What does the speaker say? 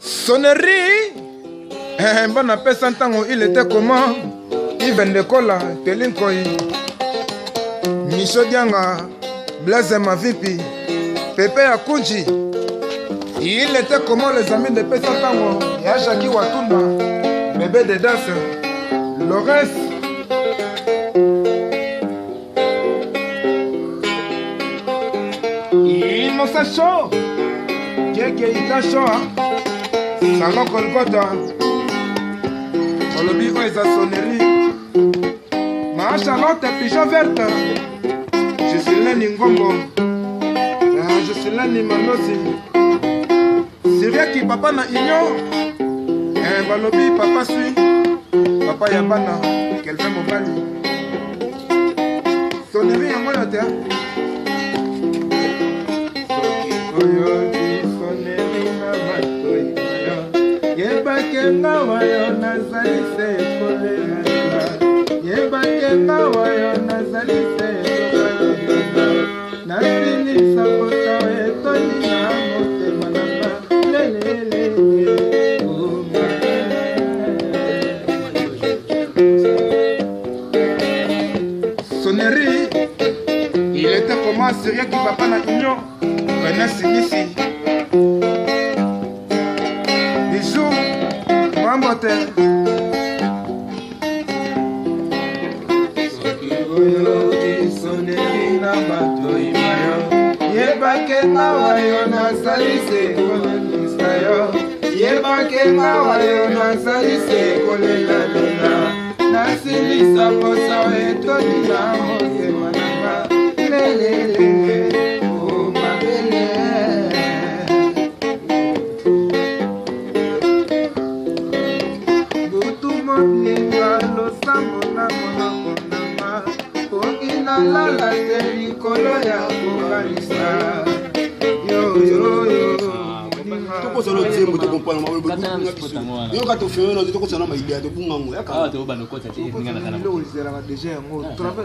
Sonnerie eh, bana pesa ntango il était comment Yves Ndekola Teli Nkoyi Micho Dianga Blaise Mavipi Pepe Akunji Il était comment les amis de pesa ntango ya Jackie Watunda Bébé de danse Lores Innocent Show Keke Ita Show Salon Kolkota olobi oyo eza sonnerie ma Charlotte pigeon verte Gisileni Ngombo Gisileni Manosi Siriaki papa na union eh, balobi papa sui papa ya bana Kelvin mobali sonnerie yango oyo te soki oyoki sonnerie na matoi na yo yebake nga wayo nazali se kolelalela yebake nga wayo nazali se kokalela nasilisa posa etondi na motema na nga lelelele Sonnerie, il était comment sérieux qui papa na union René Sinisi. Bijou, Mambote. Soki oyoki sonnerie na matoi na yo, yebake mawa yo nazali se kolelisa yo. Yebake mawa yo nazali se kolelalela. Nasilisa posa etondi na motema na nga lelelele o mabele. Butu mobimba losambo na monoko na nga pongi nalala te likolo ya kokanisa yo yo yo tokosala nzembo tokompana yoka tofiono tokosala na maidea tobunga ngo yaka ezalaka deja yango.